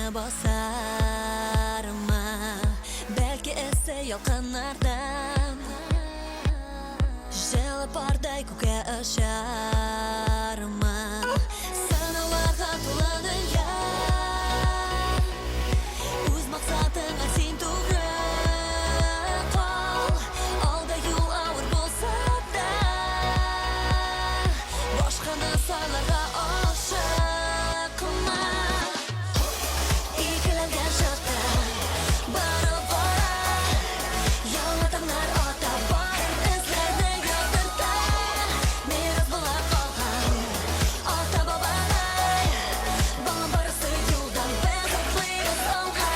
Аякларны басармы? Бәлки эссе ялкыннардан Җылы пардай күккә очармы? Сынауларга тулы дөнья, үз максатыңа син тугры кал. Алда юл авыр булса да, башканы сайларга ашыкма. Икеләнгән чакта барып кара, яңа таңнар ата, барын эзләрне яктырта. Мирас була калган ата-бабадай, балам, барысы юлдан бәхетле алга.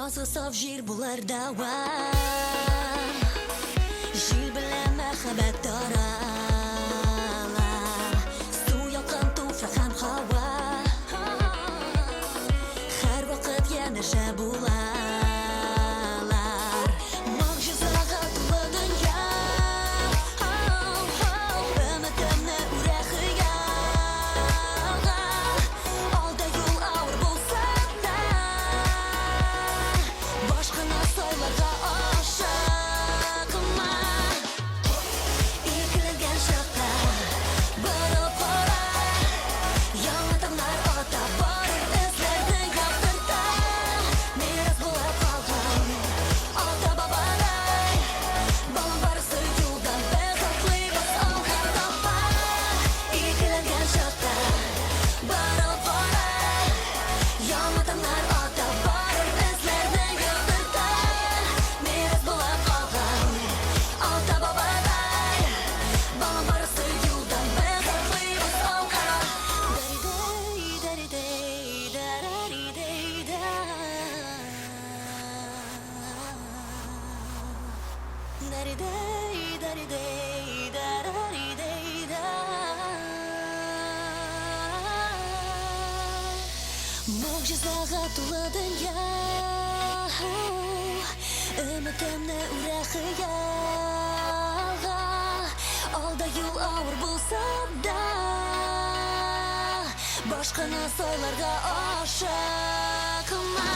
Язгы саф җир булыр дәва, Җил белән мәхәббәт тарала, Су, ялкын, туфрак һәм һава Һәрвакыт янәшә булалар. Могҗизага тулы дөнья, Өметемне үрә хыялга. Алда юл авыр булса да, Башканы сайларга ашыкма. Икеләнгән чакта борып кара, Яңа таңнар ата, барын эзләрне яктырта. Мирас булып калган ата-бабадай, Балам, барысы юлдан бәхетле алга таба. Икеләнгән чакта борып кара, Яңа таңнар ата, барын эзләрне яктырта. Мирас булып калган ата-бабадай, Балам, барысы юлдан бәхетле алга. Дари-дей, дари-дей, да. Дари-дей, дари-дей, дарари-дей, да. Могҗизага тулы дөнья, Өметемне үрә хыялга. Алда юл авыр булса да, Башканы сайларга ашыкма.